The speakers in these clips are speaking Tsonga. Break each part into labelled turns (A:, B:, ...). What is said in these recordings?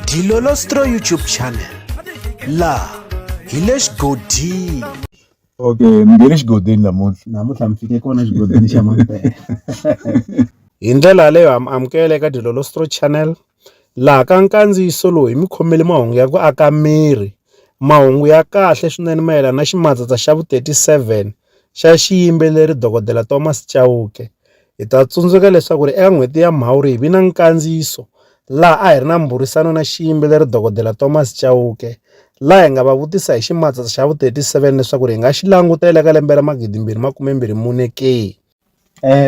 A: Dilolostro YouTube channel laha hi le xigodini.
B: Okay, mi nge le xigodini namuntlha.
C: Namuntlha mi fike kona xigodini xa mampela.
A: Hi ndlela yaleyo ha mi amukela eka Dilolostro channel laha ka nkandziyiso lowu hi mi khomele mahungu ya ku aka miri, mahungu ya kahle swinene mayelana na ximatsatsa xa vu 37 xa xiyimbeleri Dokodela Thomas Chauke. Hi ta tsundzuka leswaku ri eka n'hweti ya Mhawuri hi vi na nkandziyiso laha a hi ri na mbhurisano na xiyimbeleri Dokodela Thomas Chauke laha hi nga va vutisa hi ximatsatsa xa vu 37 leswaku ri hi nga xi langutela eka lembe ra magidimbirhi makumembirhi mune ke.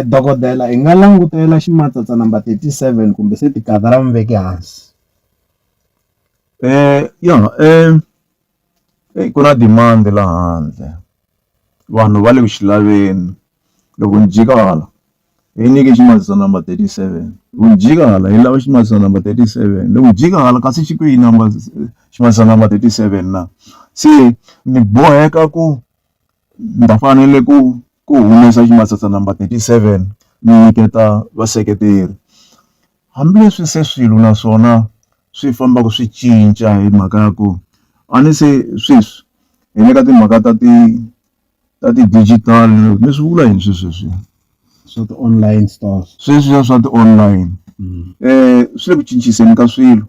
C: Dokodela hi nga langutela ximatsatsa number 37 kumbe se tikatara mi veke hansi?
B: Ya ku na demand la handle vanhu va le ku xi laveni loko ni jika hala hi nyike ximatsatsa number 37 loko ni jika hala hi lava ximatsatsa number 37 loko ni jika hala kasi xi kwihi number ximatsatsa number 37 na se ni boheka ku ni ta fanele ku ku humesa ximatsatsa number 37 ni nyiketa vaseketeri hambileswi se swilo naswona swi fambaka swi cinca hi mhaka ya ku a ni se sweswi hi le ka timhaka ta ti ta ti-digital ni swi vula yini swilo sweswiya
C: swa ti-online stores
B: sweswiya swa ti-online swi le ku cinciseni ka swilo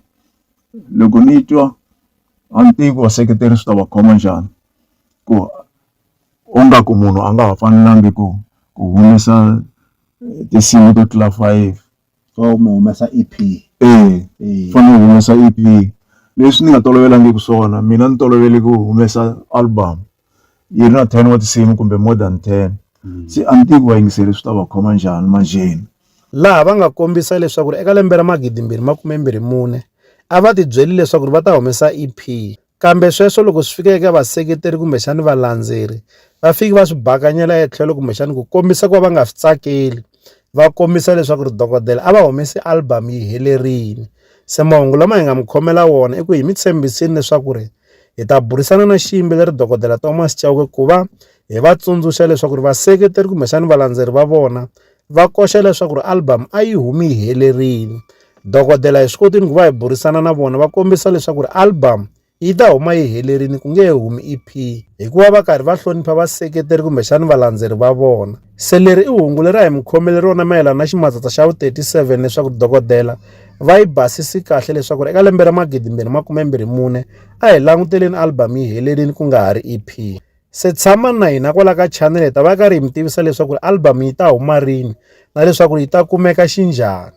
B: loko ni twa a ni tivi ku vaseketeri swi ta va khoma njhani ku u nga ku munhu a nga ha fanelangi ku ku humesa tinsimu to tlula 5
C: so mi humesa EP
B: e fanele u humesa EP leswi ni nga tolovelangiki swona mina ni tolovele ku humesa album yi ri na 10 wa tinsimu kumbe more than 10 se a ni tivi ku vayingiseri swi ta va khoma njhani manjheni.
A: Laha va nga kombisa leswaku eka lembe ra magidimbirhi makumembirhi mune a va tibyeli leswaku va ta humesa EP Kambe sweswo loko swi fika eka vaseketeri kumbexani valandzeri va fiki va swi bakanyela etlhelo kumbexani ku kombisa ku va va nga swi tsakeli va kombisa leswaku ri dokodela a va humesi album yi helerile se mahungu lama hi nga mi khomela wona i ku hi mi tshembisile leswaku ri hi ta burisana na xiyimbeleri dokodela Thomas Chauke ku va hi va tsundzuxa leswaku ri vaseketeri kumbexani valandzeri va vona va koxa leswaku ri album a yi humi yi helerile dokodela hi swi kotile ku va hi burisana na vona va kombisa leswaku ri album yi ta huma yi helerile ku nge he humi EP hikuva va karhi va hlonipha vaseketeri kumbexani valandzeri va vona se leri i hungu leri a hi mi khomele rona mayelana na ximatsatsa xa vu 37 leswaku dokodela va yi basisi kahle leswaku ri eka lembe ra magidimbirhi makumembirhi mune a hi languteleni album yi helerile ku nga ha ri EP Se tshama na hina kwala ka channel hi ta va karhi hi mi tivisa leswaku album yi ta huma rini na leswaku yi ta kumeka xinjhani.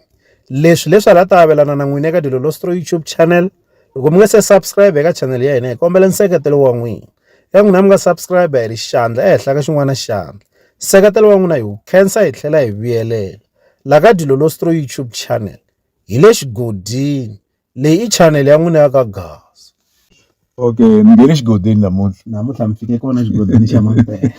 A: Leswi leswi hala ta avelana na n'wina eka Dilolostro YouTube channel. Loko mi nga se subscribe eka channel ya hina hi kombela nseketelo wa n'wina. Eka n'wina mi nga subscribe hi ri xandla ehenhla ka xin'wana xandla. Nseketelo wa n'wina hi wu khensa hi tlhela hi vuyelela. La ka Dilolostro YouTube channel hi le xigodini. Leyi i channel ya n'wina ya ka Gaza.
B: Okay, mi nge le xigodini namuntlha.
C: Namuntlha mi fike kona xigodini xa mampela.